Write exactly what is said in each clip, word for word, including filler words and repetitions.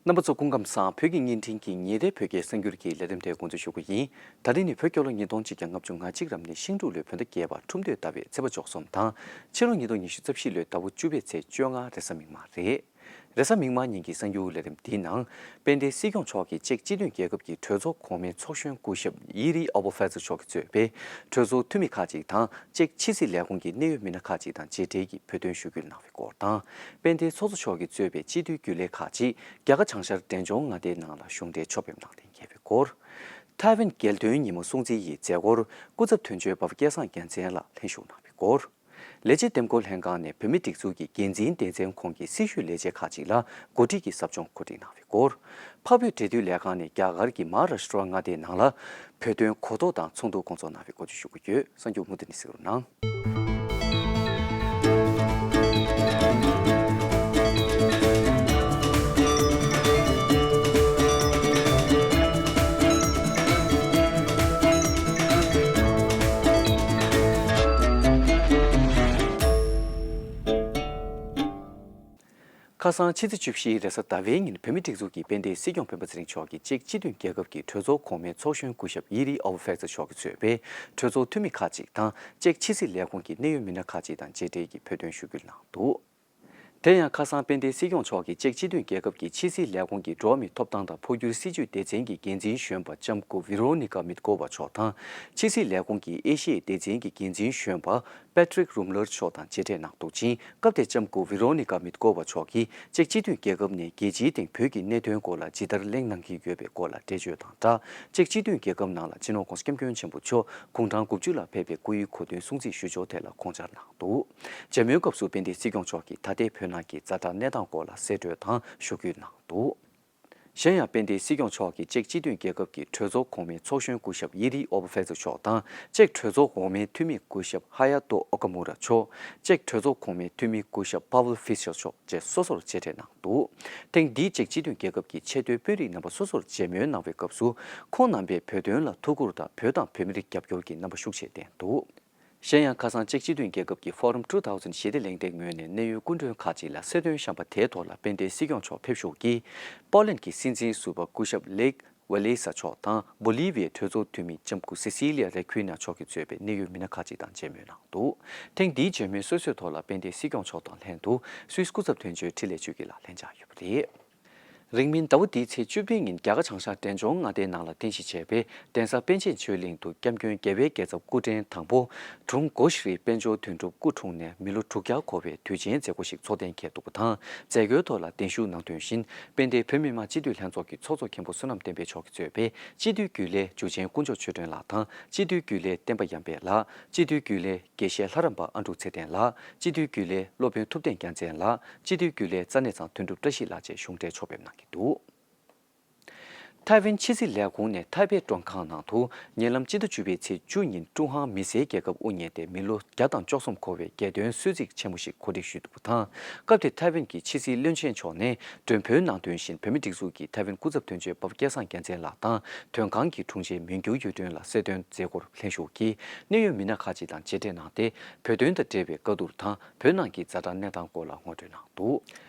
རྣམ་པ་ཚོ་སྐུ་ཁམས་བཟང་། བོད་ཀྱི་བརྙན་འཕྲིན་གྱི་ཉིན་རེའི་བོད་སྐད་གསར་འགྱུར་གྱི་ལས་རིམ་དེ་འགོ་འཛུགས་ཞུ་གི་ཡིན། ད་རིང་ནི་བོད་རྒྱལ་ལོ་ཉིས་སྟོང་གཅིག་བརྒྱ་ལྔ་བཅུ་ང་གཅིག་རབ་གནས་ཤིང་འབྲུག་ལོའི་བོད་ཟླ་བརྒྱད་པ་ཁྲུམས་སྟོད་ཟླ་བའི་ཚེས་པ་བཅུ་གསུམ་དང་ཕྱི་ལོ་ཉིས་སྟོང་ཉི་ཤུ་རྩ་བཞི་ལོའི་ཟླ་བ་བཅུ་པའི་ཚེས་བཅོ་ལྔ་རེས་གཟའ་མིག་དམར་རེད། རེས་གཟའ་མིག་དམར་ཉིན་གྱི་གསར་འགྱུར་ལས་རིམ་འདིའི་ནང་། དཔལ་ལྡན་སྲིད་སྐྱོང་མཆོག་གིས་ཅེཀ་སྤྱི་མཐུན་རྒྱལ་ཁབ་ཀྱི་གྲོས་ཚོགས་གོང་མའི་ཚོགས་གཞོན་སྐུ་ཞབས་ཡི་རི་ཨོ་བོ་ཧྥེ་ཛར་མཆོག་གིས་གཙོས་པའི་གྲོས་ཚོགས་འཐུས་མི་ཁག་ཅིག་དང་ཅེཀ་ཕྱི་སྲིད་ལས་ཁུངས་ཀྱི་གནད་ཡོད་མི་སྣ་ཁག་ཅིག་དང་མཇལ་འཕྲད་ཀྱིས་བོད་དོན་ཞུ་སྐུལ་གནང་བའི་སྐོར་དང་། དཔལ་ལྡན་ཚོགས་གཙོ་མཆོག་གིས་གཙོས་པའི་སྤྱི་འཐུས་རྒྱུན་ལས་ཁག་ཅིག་རྒྱ་གར་བྱང་ཤར་འབྲས་ལྗོངས་མངའ་སྡེའི་ནང་ལ་གཞུང་འབྲེལ་ཕྱོགས་ཕེབས་གནང་གཏན་འཁེལ་བའི་སྐོར། ཐའེ་ཝན་རྒྱལ་དོན་ཉིན་མོ་སྲུང་བརྩི་ཡི་མཛད་སྒོར་སྐུ་ཚབ་དོན་གཅོད་འབའ་པ་སྐལ་བཟང་རྒྱལ་མཚན་ལགས་ལྷན་ཞུགས་གནང་བའི་སྐོར། ལས་བྱེད་འདེམས་བསྐོ་ལྷན་ཁང་ནས་བོད་མིའི་སྒྲིག་འཛུགས་ཀྱི་འགན་འཛིན་སྡེ་ཚན་ཁོངས་ཀྱི་སྲི་ཞུའི་ལས་བྱེད་ཁག་ཅིག་ལ་འགོ་ཁྲིད་ཀྱི་ཟབ་སྦྱོང་གོ་སྒྲིག་གནང་བའི་སྐོར། འཕགས་བོད་འབྲེལ་མཐུད་ལས་ཁང་ནས་རྒྱ་གར་གྱི་མ་ཧཱ་རཱ་ཤི་ཏྲ་མངའ་སྡེའི་ནང་ལ་བོད་དོན་གོ་རྟོགས་དང་ཚོགས་འདུ་སྐོང་ཚོགས་གནང་བའི་སྐོར་བཅས་ཞུ་གི་ཡོད། གསར་འགྱུར་མུ་མཐུད་ནས་གཟིགས་རོགས་གནང་། ཁ་སང་ཕྱི་ཚེས་བཅུ་བཞི་རེས་གཟའ་ཟླ་བའི་ཉིན་བོད་མིའི་སྒྲིག་འཛུགས་ཀྱི་དཔལ་ལྡན་སྲིད་སྐྱོང་སྤེན་པ་ཚེ་རིང་མཆོག་གིས་ཅེཀ་སྤྱི་མཐུན་རྒྱལ་ཁབ་ཀྱི་གྲོས་ཚོགས་གོང་མའི་ཚོགས་གཞོན་སྐུ་ཞབས་ཡི་རི་ཨོ་བོ་ཧྥེ་ཛར་མཆོག་གིས་གཙོས་པའི་གྲོས་ཚོགས་འཐུས་མི་ཁག་ཅིག་དང་ཅེཀ་ཕྱི་སྲིད་ལས་ཁུངས་ཀྱི་གནད་ཡོད་མི་སྣ་ཁག་ཅིག་དང་མཇལ་འཕྲད་ཀྱིས་བོད་དོན་ཞུ་སྐུལ་གནང་འདུག་དེ་ཡང་ཁ་སང་དཔལ་ལྡན་སྲིད་སྐྱོང་མཆོག་གིས་ཅེཀ་སྤྱི་མཐུན་རྒྱལ་ཁབ་ཀྱི་ཕྱི་སྲིད་ལས་ཁུངས་ཀྱི་འགྲོ་བ་མིའི་ཐོབ་ཐང་དང་འཕོ་འགྱུར་སྲིད་བྱུས་སྡེ་ཚན་གྱི་འགན་འཛིན་གཞོན་པ་ལྕམ་སྐུ་ཝི་རོ་ནི་ཀ་མིད་ཀོ་ཝ་མཆོག་དང་། ཕྱི་སྲིད་ལས་ཁུངས་ཀྱི་ཨེ་ཤི་ཡའི་སྡེ་ཚན་གྱི་འགན་འཛིན་གཞོན་པ་པེ་ཊི་རིག་རུམ་ལར་མཆོག་དང་མཇལ་འཕྲད་གནང་འདུག་ཅིང་། སྐབས་དེར་ལྕམ་སྐུ་ཝི་རོ་ནི་ཀ་མིད་ཀོ་ཝ་མཆོག་གིས་ཅེཀ་སྤྱི་མཐུན་རྒྱལ་ཁབ་ནས་རྒྱལ་སྤྱིའི་སྟེང་བོད་ཀྱི་གནད་དོན་སྐོར་ལ་ཇི་ལྟར་གླེང་གནང་གི་ཡོད་པའི་སྐོར་ལ་འགྲེལ་བརྗོད་དང་སྦྲགས། ཅེཀ་སྤྱི་མཐུན་རྒྱལ་ཁབ་ནང་ལ་སྤྱི་ནོར་༸གོང་ས་༸སྐྱབས་མགོན་ཆེན་པོ་མཆོག་དགུང་གྲངས་དགུ་བཅུ་ལ་ཕེབས་པའི་སྐུ་ཡི་གོ་སྟོན་སྲུང་བརྩི་ཞུ་ཕྱོགས་ཐད་ལ་དགོངས་འཆར་གནང་འདུག་མཇལ་མོལ་སྐབས་སུ་དཔལ་ལྡན་སྲིད་སྐྱོང་མཆོག་གིས་ད་ལྟའི་བོད་ནང་གི་ཛ་དྲག་གནས་སྟངས་སྐོར་ལ་གསལ་བཀྲོལ་དང་ཞུ་སྐུལ་གནང་འདུག་གཞན་ཡང་དཔལ་ལྡན་སྲིད་སྐྱོང་མཆོག་གིས་ཅེཀ་སྤྱི་མཐུན་རྒྱལ་ཁབ་ཀྱི་གྲོས་ཚོགས་གོང་མའི་ཚོགས་གཞོན་སྐུ་ཞབས་ཡི་རི་ཨོ་བོ་ཧྥེ་ཛར་མཆོག་དང་ཅེཀ་གྲོས་ཚོགས་འོག་མའི་འཐུས་མི་སྐུ་ཞབས་ཧ་ཡ་ཏོ་ཨོ་ཀ་མུ་ར་མཆོག་ཅེཀ་གྲོས་ཚོགས་གོང་མའི་འཐུས་མི་སྐུ་ཞབས་པ་ཝལ་ཧྥི་ཤར་མཆོག་བཅས་སོ་སོར་མཇལ་འཕྲད་གནང་འདུག་ཐེངས་འདིའི་ཅེཀ་སྤྱི་མཐུན་རྒྱལ་ཁབ་ཀྱི་ཆེས་མཐོའི་དཔོན་རིགས་རྣམ་པ་སོ་སོར་མཇལ་མོལ་གནང་བའི་སྐབས་སུ། ཁོང་རྣམ་པས་བོད་དོན་ལ་ཐུགས་ཁུར་དང་བོད་དང་བོད་མིར་རྒྱབ་སྐྱོར་གྱི་རྣམ་པ་ཤུགས་ཆེ་བསྟན་འདུག་གཞན་ཡང་ཁ་སང་ཅེཀ་སྤྱི་མཐུན་རྒྱལ་ཁབ་ཀྱི་Forum two thousand ཞི་བདེ་གླེང་སྟེགས་ངོས་ནས་གནད་ཡོད་སྐུ་མགྲོན་ཁག་ཅིག་ལ་གསལ་སྟོན་བཤམས་པ་དེའི་ཐོག་ལ་དཔལ་ལྡན་སྲིད་སྐྱོང་མཆོག་ཕེབས་ཞུགས་ཀྱིས། པོ་ལན་གྱི་སྲིད་འཛིན་ཟུར་པ་སྐུ་ཞབས་ལེག་ཝེ་ལེ་ས་མཆོག་དང་། བོ་ལི་བི་ཡའི་གྲོས་ཚོགས་འཐུས་མི་ལྕམ་སྐུ་སེ་སི་ལི་ཡ་རེ་ཁུ་ན་མཆོག་གིས་གཙོས་པའི་གནད་ཡོད་མི་སྣ་ཁག་ཅིག་དང་མཇལ་མོལ་གནང་འདུག་ཐེངས་འདིའི་མཇལ་མོལ་སོ་སོའི་ཐོག་ལ་དཔལ་ལྡན་སྲིད་སྐྱོང་མཆོག་དང་ལྷན་དུ་སུད་སི་སྐུ་ཚབ་དོན་གཅོད་འཕྲིན་ལས་ཆོས་སྐྱིད་ལགས་ལྷན་བཅར་ཡོད་པ་རེད། རིང་མིན་ཟླ་བ་འདིའི་ཚེས་བཅུ་བདུན་ཉིན་རྒྱ་གར་བྱང་ཤར་འབྲས་ལྗོངས་མངའ་སྡེའི་ནང་ལ་རྟེན་གཞི་བྱས་པའི་གདན་ས་པཎ་ཆེན་ཆོས་གླིང་དུ་སྐྱབས་མགོན་རྒྱལ་བའི་རྒྱལ་ཚབ་སྐུ་ཕྲེང་དང་པོ་དྲུང་གོ་ཤྲི་དཔལ་འབྱོར་དོན་གྲུབ་སྐུ་འཁྲུངས་ནས་མི་ལོ་དྲུག་བརྒྱ་འཁོར་བའི་དུས་ཆེན་མཛད་སྒོ་ཞིག་འཚོགས་གཏན་འཁེལ་འདུག་པ་དང་། མཛད་སྒོའི་ཐོག་ལ་གདན་ཞུ་གནང་དོན་བཞིན་དཔལ་ལྡན་བོད་མི་མང་སྤྱི་འཐུས་ལྷན་ཚོགས་ཀྱི་ཚོགས་གཙོ་མཁན་པོ་བསོད་ནམས་བསྟན་འཕེལ་མཆོག་གིས་གཙོས་པའི་སྤྱི་འཐུས་རྒྱུན་ལས་འཇུ་ཆེན་དཀོན་མཆོག་ཆོས་སྒྲོན་ལགས་དང་། སྤྱི་འཐུས་རྒྱུན་ལས་བསྟན་པ་ཡར་འཕེལ་ལགས། སྤྱི་འཐུས་རྒྱུན་ལས་དགེ་བཤེས་ལྷ་རམས་པ་ཨ་འབྲུག་ཚེ་བརྟན་ལགས། སྤྱི་འཐུས་རྒྱུན་ལས་སློབ་དཔོན་ཐུབ་བསྟན་རྒྱལ་མཚན་ལགས། སྤྱི་འཐུས་རྒྱུན་ལས་རྩ་གནས་ཚང་དོན་གྲུབ་བཀྲ་ཤིས་ལགས་བཅས་གཞུང་འབྲེལ་ཕྱོགས་ཕེབས་གནང་གི་འདུག་ཐའེ་ཝན་ཕྱི་སྲིད་ལས་ཁུངས་ནས་ཐའེ་པེ་མགྲོན་ཁང་ནང་དུ་ཉེ་ལམ་སྤྱི་ཟླ་བཅུ་པའི་ཚེས་བཅུ་ཉིན་ཀྲུང་ཧྭ་མི་སེར་རྒྱལ་ཁབ་དབུ་བརྙེས་ཏེ་མི་ལོ་བརྒྱ་དང་བཅུ་གསུམ་འཁོར་བའི་རྒྱལ་སྟོན་གསོལ་ཚིགས་ཆེན་མོ་ཞིག་གོ་སྒྲིག་ཞུས་འདུག་པ་དང་། སྐབས་དེར་ཐའེ་ཝན་གྱི་ཕྱི་སྲིད་བློན་ཆེན་མཆོག་ནས་མགྲོན་འབོད་གནང་དོན་བཞིན་བོད་མིའི་སྒྲིག་འཛུགས་ཀྱི་ཐའེ་ཝན་སྐུ་ཚབ་དོན་གཅོད་འབའ་པ་སྐལ་བཟང་རྒྱལ་མཚན་ལགས་དང་། དོན་ཁང་གི་དྲུང་ཆེ་མུན་འགྱུར་གཡུ་སྒྲོན་ལགས་གསལ་སྟོན་མཛད་སྒོར་ལྷན་ཞུགས་ཀྱིས་གནད་ཡོད་མི་སྣ་ཁག་ཅིག་དང་མཇལ་འཕྲད་གནང་སྟེ། བོད་དོན་དང་འབྲེལ་བའི་བཀའ་བསྡུར་དང་བོད་ནང་གི་ཛ་དྲག་གནས་སྟངས་སྐོར་ལ་ངོ་སྤྲོད་གནང་འདུག་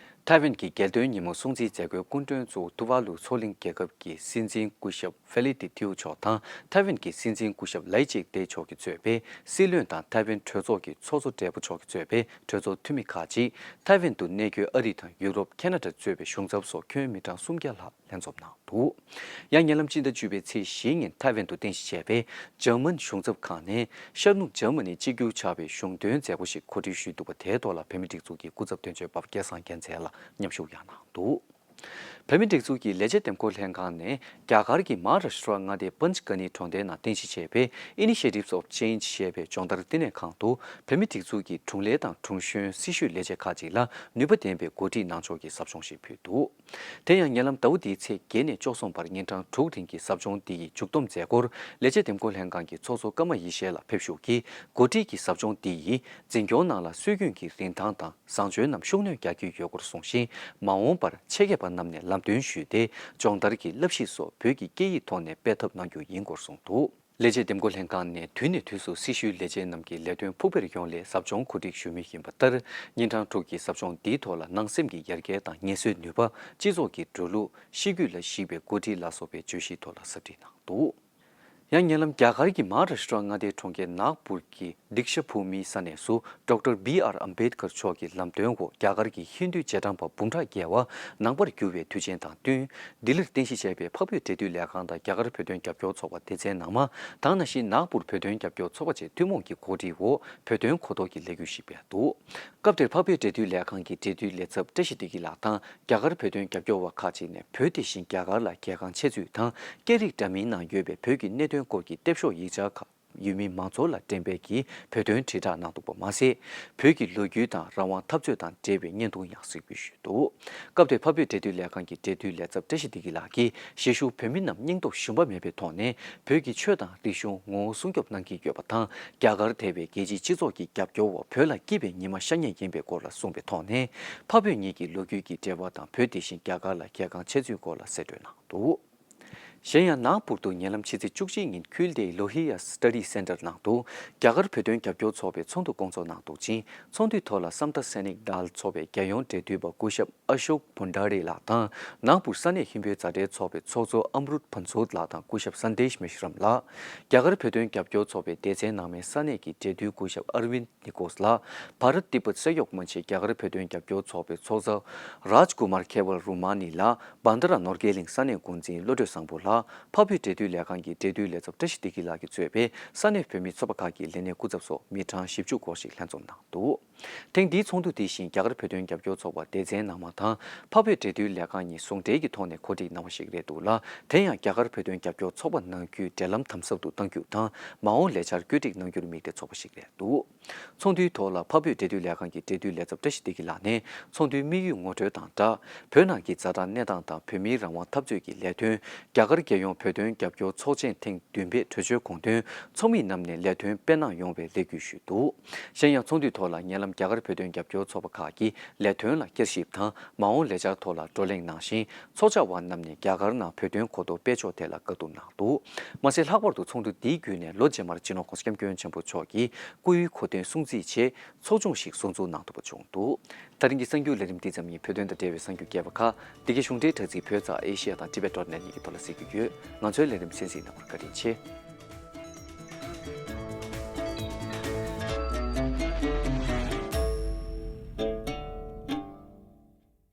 ཐའེ་ཝན་གྱི་རྒྱལ་སྟོན་ཉིན་མོ་སྲུང་བརྩིའི་མཛད་སྒོའི་སྐུ་མགྲོན་གཙོ་བོ་ཏུ་ཝཱ་ལུ་མཚོ་གླིང་རྒྱལ་ཁབ་ཀྱི་སྲིད་འཛིན་སྐུ་ཞབས་ཧྥེ་ལི་ཏི་ཐིའུ་མཆོག་དང་། ཐའེ་ཝན་གྱི་སྲིད་འཛིན་སྐུ་ཞབས་ལའེ་ཅིག་ཏེ་མཆོག་གིས་གཙོས་པའི་སྲིད་བློན་དང་ཐའེ་ཝན་གྲོས་ཚོགས་ཀྱི་ཚོགས་གཙོ་སྦྲེལ་པོ་མཆོག་གིས་གཙོས་པའི་གྲོས་ཚོགས་འཐུས་མི་ཁག་ཅིག་ཐའེ་ཝན་དུ་གནས་འཁོད་ཨ་རི་དང་ཡུ་རོབ། ཁེ་ན་ཌ་གཙོས་པའི་གཞུང་ཚབ་སོགས་ཁྱོན་མི་གྲངས་སུམ་བརྒྱ་ལྷག་ལྷན་འཛོམས་གནང་འདུག་ཡང་ཉེ་ལམ་སྤྱི་ཟླ་བཅུ་པའི་ཚེས་བཞི་ཉིན་ཐའེ་ཝན་དུ་རྟེན་གཞི་བྱས་པའི་འཇར་མན་གཞུང་ཚབ་ཁང་ནས་ཤར་ནུབ་འཇར་མ་ནི་གཅིག་གྱུར་བྱ་བའི་གཞུང་དོན་མཛད་སྒོ་ཞིག་གོ་སྒྲིག་ཞུས་འདུག་པ། དེའི་ཐོག་ལ་བོད་མིའི་སྒྲིག་འཛུགས་ཀྱི་སྐུ་ཚབ་དོན་གཅོད་འབའ་པ་སྐལ་བཟང་རྒྱལ་མཚན་ལགས་མཉམ་ཞུགས་ཡང་གནང་འདུག་བོད་མིའི་སྒྲིག་འཛུགས་ཀྱི་ལས་བྱེད་འདེམས་བསྐོ་ལྷན་ཁང་ནས་རྒྱ་གར་གྱི་མ་ཧཱ་རཱ་ཤི་ཏྲ་མངའ་སྡེའི་པན་ཅ་ག་ནི་གྲོང་རྡལ་ནང་རྟེན་གཞི་བྱས་པའི་Initiatives of Change ཞེས་པའི་སྦྱོང་བརྡར་བསྟི་གནས་ཁང་དུ་བོད་མིའི་སྒྲིག་འཛུགས་ཀྱི་དྲུང་ལས་དང་དྲུང་གཞོན་སྲི་ཞུའི་ལས་བྱེད་ཁག་ཅིག་ལ་ནུས་པ་ལྡན་པའི་འགོ་ཁྲིད་གནང་ཕྱོགས་ཀྱི་ཟབ་སྦྱོང་ཞིག་ཕུལ་འདུག་དེ་ཡང་ཉེ་ལམ་ཟླ་བ་འདིའི་ཚེས་བརྒྱད་ནས་བཅུ་གསུམ་བར་ཉིན་གྲངས་དྲུག་རིང་གི་ཟབ་སྦྱོང་འདི་ཡི་མཇུག་བསྡོམས་མཛད་སྒོར་ལས་བྱེད་འདེམས་བསྐོ་ལྷན་ཁང་གི་ཚོགས་གཙོ་ཀརྨ་ཡེ་ཤེས་ལགས་ཕེབས་ཞུགས་ཀྱིས། འགོ་ཁྲིད་ཀྱི་ཟབ་སྦྱོང་འདི་ཡིས་འཛིན་སྐྱོང་ནང་ལ་སྲོལ་རྒྱུན་གྱི་རིན་ཐང་དང་བཟང་སྤྱོད་རྣམས་ཤུགས་སྣོན་རྒྱག་རྒྱུ་ཡོད་སྐོར་གསུངས་ཤིང་། མ་འོངས་པར་ཆེད་མཁས་པ་རྣམས་ནས་ལམ་སྟོན་ཞུས་ཏེ། སྦྱོང་བརྡར་གྱི་བསླབ་གཞི་སོགས་བོད་ཀྱི་སྐད་ཡིག་ཐོག་ནས་སྤེལ་ཐབས་གནང་རྒྱུ་ཡིན་སྐོར་གསུངས་འདུག་ལས་བྱེད་འདེམས་བསྐོ་ལྷན་ཁང་ནས་དུས་ནས་དུས་སུ་སྲི་ཞུའི་ལས་བྱེད་རྣམས་ཀྱི་ལས་དོན་ཕུགས་འཕེར་ཡོང་སླད་ཟབ་སྦྱོང་གོ་སྒྲིག་ཞུ་མུས་ཡིན་པ་ལྟར། ཉིན་གྲངས་དྲུག་གི་ཟབ་སྦྱོང་འདིའི་ཐོག་ལ་ནང་སེམས་ཀྱི་ཡར་རྒྱས་དང་ངལ་གསོའི་ནུས་པ། སྤྱི་ཚོགས་ཀྱི་འགྲོ་ལུགས། ཤེས་རྒྱུད་ལ་གཞིགས་པའི་འགོ་ཁྲིད་ལ་སོགས་པའི་བརྗོད་གཞིའི་ཐོག་ལ་ཟབ་ཁྲིད་གནང་འདུག། ཡང་ཉེ་ལམ་རྒྱ་གར་གྱི་མ་ཧཱ་རཱ་ཤི་ཏྲ་མངའ་སྡེའི་གྲོང་ཁྱེར་ནཱག་པུར་གྱི་དིག་ཤ་བྷུ་མིའི་ས་གནས་སུ་ཌོག་ཊར་བི་ཨར་ཨམ་བེད་ཀར་མཆོག་གི་ལམ་སྟོན་འོག་རྒྱ་གར་གྱི་ཧིན་རྡུའི་རྗེས་འབྲང་པ་འབུམ་ཕྲག་བརྒལ་བ་ནང་པར་གྱུར་བའི་དུས་ཆེན་དང་བསྟུན། ལྡི་ལིར་རྟེན་གཞི་བྱས་པའི་འཕགས་བོད་འབྲེལ་མཐུད་ལས་ཁང་དང་རྒྱ་གར་བོད་དོན་རྒྱབ་སྐྱོར་ཚོགས་པ་སྡེ་ཚན་ནང་མ་དང་ནང་བཞིན་ནཱག་པུར་བོད་དོན་རྒྱབ་སྐྱོར་ཚོགས་པ་བཅས་ཐུན་མོང་གི་གོ་སྒྲིག་འོག་བོད་དོན་གོ་རྟོགས་ཀྱི་ལས་འགུལ་ཞིག་སྤེལ་འདུག། སྐབས་དེར་འཕགས་བོད་འབྲེལ་མཐུད་ལས་ཁང་གི་འབྲེལ་མཐུད་ལས་ཚབ་བཀྲ་ཤིས་བདེ་སྐྱིད་ལགས་དང་རྒྱ་གར་བོད་དོན་རྒྱབ་སྐྱོར་བ་ཁག་ཅིག་ནས་བོད་དེ་བཞིན་རྒྱ་གར་ལ་རྒྱལ་ཁང་ཆེ་ཚུད་དང་སྐད་རིགས་འདྲ་མིན་ནང་ཡོད་པའི་བོད་ཀྱི་གནད་དོན་སྐོར་གྱི་ལྟེབ་ཤོག་ཡིག་ཆ་ཁག་ཡུལ་མི་མང་ཚོགས་ལ་འགྲེམས་སྤེལ་གྱིས་བོད་དོན་དྲིལ་བསྒྲགས་གནང་འདུག་པ་མ་ཟད། བོད་ཀྱི་ལོ་རྒྱུས་དང་རང་དབང་འཐབ་རྩོད་དང་འབྲེལ་བའི་བརྙན་ཐུང་ཡང་གཟིགས་འབུལ་ཞུས་འདུག། སྐབས་དེར་འཕགས་བོད་འབྲེལ་མཐུད་ལས་ཁང་གི་འབྲེལ་མཐུད་ལས་ཚབ་བཀྲ་ཤིས་བདེ་སྐྱིད་ལགས་ཀྱིས་གཞིས་བཞུགས་བོད་མི་རྣམས་སྙིང་སྟོབས་ཞུམ་པ་མེད་པའི་ཐོག་ནས་བོད་ཀྱི་ཆོས་དང་རིག་གཞུང་ངོ་བོ་སྲུང་སྐྱོབ་གནང་གི་ཡོད་པ་དང་། རྒྱ་གར་དེ་བས་རྒྱལ་སྤྱིའི་སྤྱི་ཚོགས་ཀྱི་རྒྱབ་སྐྱོར་འོག་བོད་ལ་སྐྱིད་པའི་ཉི་མ་ཤར་ངེས་ཡིན་པའི་སྐོར་ལ་གསུངས་པའི་ཐོག་ནས། འཕགས་བོད་གཉིས་ཀྱི་ལོ་རྒྱུས་ཀྱི་འབྲེལ་བ་དང་བོད་དེ་བཞིན་རྒྱ་གར་ལ་རྒྱལ་ཁང་ཆེ་ཚུལ་སྐོར་ལ་གསལ་བཀྲོལ་གནང་འདུག། གཞན་ཡང་ནཱག་པུར་དུ་ཉེ་ལམ་ཕྱི་ཚེས་བཅུ་གཅིག་ཉིན་ཁུལ་དེའི་ལོ་ཧི་ཡ་སི་ཊ་ཌི་སེན་ཊར་ནང་དུ་རྒྱ་གར་བོད་དོན་རྒྱབ་སྐྱོར་ཚོགས་པའི་ཚོགས་འདུ་སྐོང་ཚོགས་གནང་འདུག་ཅིང་། ཚོགས་འདུའི་ཐོག་ལ་སམ་ཏ་སེ་ནིག་དཱལ་ཚོགས་པའི་རྒྱལ་ཡོངས་འབྲེལ་མཐུད་པ་སྐུ་ཞབས་ཨ་ཤོག་བྷུན་ཌ་རེ་ལགས་དང་། ནཱག་པུར་ས་གནས་ཧིན་བོད་མཛའ་འབྲེལ་ཚོགས་པའི་ཚོགས་གཙོ་ཨམ་རུད་བྷན་སོད་ལགས་དང་སྐུ་ཞབས་སན་དེཤ་མེ་ཤི་རམ་ལགས། རྒྱ་གར་བོད་དོན་རྒྱབ་སྐྱོར་ཚོགས་པའི་སྡེ་ཚན་ནང་མའི་ས་གནས་ཀྱི་འབྲེལ་མཐུད་སྐུ་ཞབས་ཨར་ཝིན་ནི་ཀོས་ལགས། བྷ་རད་ཏི་པད་ས་གཡོག་མ་ཆེ་རྒྱ་གར་བོད་དོན་རྒྱབ་སྐྱོར་ཚོགས་པའི་ཚོགས་གཙོ་རཱཇ་ཀུ་མར་ཁེ་ཝལ་རུ་མ་ནི་ལགས། བྷན་དྷ་ར་ནོར་རྒྱས་གླིང་ས་གནས་འགོ་འཛིན་བློ་གྲོས་བཟང་པོ་ལགས། འཕགས་བོད་འབྲེལ་མཐུད་ལས་ཁང་གི་འབྲེལ་མཐུད་ལས་ཚབ་བཀྲ་ཤིས་བདེ་སྐྱིད་ལགས་ཀྱིས་གཙོས་པའི་ས་གནས་བོད་མིའི་ཚོགས་པ་ཁག་གི་ལས་སྣེ་སྐུ་ཚབ་སོགས་མི་གྲངས་བཞི་བཅུ་སྐོར་ཞིག་ལྷན་འཛོམས་གནང་འདུག། ཐེངས་འདིའི་ཚོགས་འདུ་དེ་བཞིན་རྒྱ་གར་བོད་དོན་རྒྱབ་སྐྱོར་ཚོགས་པ་སྡེ་ཚན་ནང་མ་དང་འཕགས་བོད་འབྲེལ་མཐུད་ལས་ཁང་གཉིས་ཟུང་འབྲེལ་གྱི་ཐོག་ནས་གོ་སྒྲིག་གནང་བ་ཞིག་རེད་འདུག་ལ། དེ་ཡང་རྒྱ་གར་བོད་དོན་རྒྱབ་སྐྱོར་ཚོགས་པ་ནང་ཁུལ་འབྲེལ་ལམ་དམ་ཟབ་ཏུ་གཏང་རྒྱུ་དང་མ་འོངས་ལས་འཆར་བཀོད་སྒྲིག་གནང་རྒྱུར་དམིགས་ཏེ་ཚོགས་པ་ཞིག་རེད་འདུག། ཚོགས་འདུའི་ཐོག་ལ་འཕགས་བོད་འབྲེལ་མཐུད་ལས་ཁང་གི་འབྲེལ་མཐུད་ལས་ཚབ་བཀྲ་ཤིས་བདེ་སྐྱིད་ལགས་ནས་ཚོགས་འདུའི་དམིགས་ཡུལ་ངོ་སྤྲོད་དང་སྦྲགས། བོད་ནང་གི་ཛ་དྲག་གནས་སྟངས་དང་བོད་མིའི་རང་དབང་འཐབ་རྩོད་ཀྱི་ལས་དོན། རྒྱ་གར་རྒྱལ་ཡོངས་བོད་དོན་རྒྱབ་སྐྱོར་ཚོགས་ཆེན་ཐེངས་བདུན་པའི་གྲོས་ཆོད་དགོངས་དོན། ཚོགས་མི་རྣམས་ནས་ལས་དོན་སྤེལ་གནང་ཡོང་བའི་ལས་འགུལ་ཞུས་འདུག། གཞན་ཡང་ཚོགས་འདུའི་ཐོག་ལ་ཉེ་ལམ་རྒྱ་གར་བོད་དོན་རྒྱབ་སྐྱོར་ཚོགས་པ་ཁག་གིས་ལས་དོན་ལ་བསྐྱར་ཞིབ་དང་མ་འོངས་ལས་འཆར་ཐོག་ལ་བགྲོ་གླེང་གནང་ཞིང་། ཚོགས་བཅར་བ་རྣམས་ནས་རྒྱ་གར་ནང་བོད་དོན་གོ་རྟོགས་སྤེལ་ཕྱོགས་ཐད་ལ་བཀའ་བསྡུར་གནང་འདུག། མ་ཟད་ལྷག་པར་དུ་ཚོགས་འདུ་འདིའི་བརྒྱུད་ནས་ལོ་རྗེས་མར་སྤྱི་ནོར་༸གོང་ས་༸སྐྱབས་མགོན་ཆེན་པོ་མཆོག་གི་སྐུའི་གོ་སྟོན་སྲུང་བརྩི་ཆེད་ཚོགས་ཆུང་ཞིག་གསོ་འཛུགས་གནང་ཐུབ་པ་བྱུང་འདུག། ད་རིང་གི་གསར་འགྱུར་ལས་རིམ་འདི་ཙམ་ཡིན། བོད་དོན་དང་འབྲེལ་བའི་གསར་འགྱུར་རྒྱས་པ་ཁག་འདི་གའི་གཞུང་འབྲེལ་དྲ་ཚིགས་བོད་ཙ་ཨེ་ཤེ་ཡ་དང་ཊི་བེ་ཊི་ཌོཊ་ནེ་ཊི་གཉིས་ཀྱི་ཐོག་ལ་གཟིགས་རྒྱུ་ཡོད། ང་ཚོའི་ལས་རིམ་གསན་གཟིགས་གནང་བར་བཀའ་དྲིན་ཆེ།